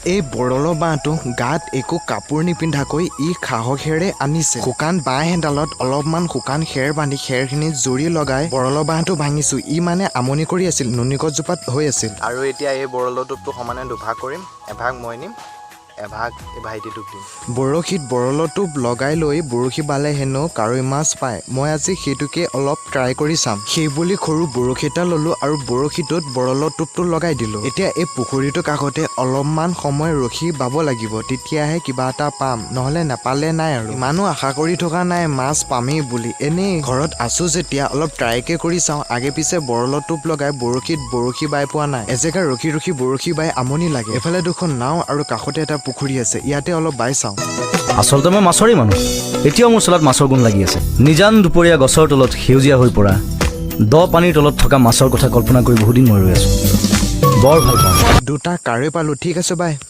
এই বৰলৰ বাঁহটো গাত একো কাপোৰ নিপিন্ধাকৈ ই সাহসেৰে আনিছে। শুকান বাঁহ এডালত অলপমান শুকান খেৰ বান্ধি খেৰখিনি জুৰি লগাই বৰলৰ বাঁহটো ভাঙিছো। ই মানে আমনি কৰি আছিল, নুনী গছজোপাত হৈ আছিল। আৰু এতিয়া এই বৰলৰ টোপটো সমানে দুভাগ কৰিম। এভাগ মই নিম, এভাগ এই ভাইটিটোক দিম। বৰশীত বৰলৰ টোপ লগাই লৈ বৰশী বালে হেনো কাৱৈ মাছ পায়। মই আজি সেইটোকে অলপ ট্ৰাই কৰি চাম। সেইবুলি সৰু বৰশী এটা ল'লো আৰু বৰশীটোত বৰলৰ টোপটো লগাই দিলোঁ। এতিয়া এই পুখুৰীটোৰ কাষতে অলপমান সময় ৰখি বাব লাগিব, তেতিয়াহে কিবা এটা পাম, নহ'লে নাপালে নাই। আৰু ইমানো আশা কৰি থকা নাই মাছ পামেই বুলি। এনেই ঘৰত আছো যেতিয়া অলপ ট্ৰাইকে কৰি চাওঁ। আগে পিছে বৰলৰ টোপ লগাই বৰশীত বৰশী বাই পোৱা নাই। এজেগা ৰখি ৰখি বৰশী বাই আমনি লাগে। এফালে দুখন নাও আৰু কাষতে এটা পুখুৰী আছে, ইয়াতে অলপ বাই চাওঁ। আচলতে মই মাছৰেই মানুহ। এতিয়াও মোৰ চোলাত মাছৰ গোন্ধ লাগি আছে। নিজান দুপৰীয়া গছৰ তলত সেউজীয়া হৈ পৰা দ পানীৰ তলত থকা মাছৰ কথা কল্পনা কৰি বহুদিন মই ৰৈ আছোঁ। বৰ ভাল পাওঁ। দুটা কাৱৈ পালো। ঠিক আছে, বাই।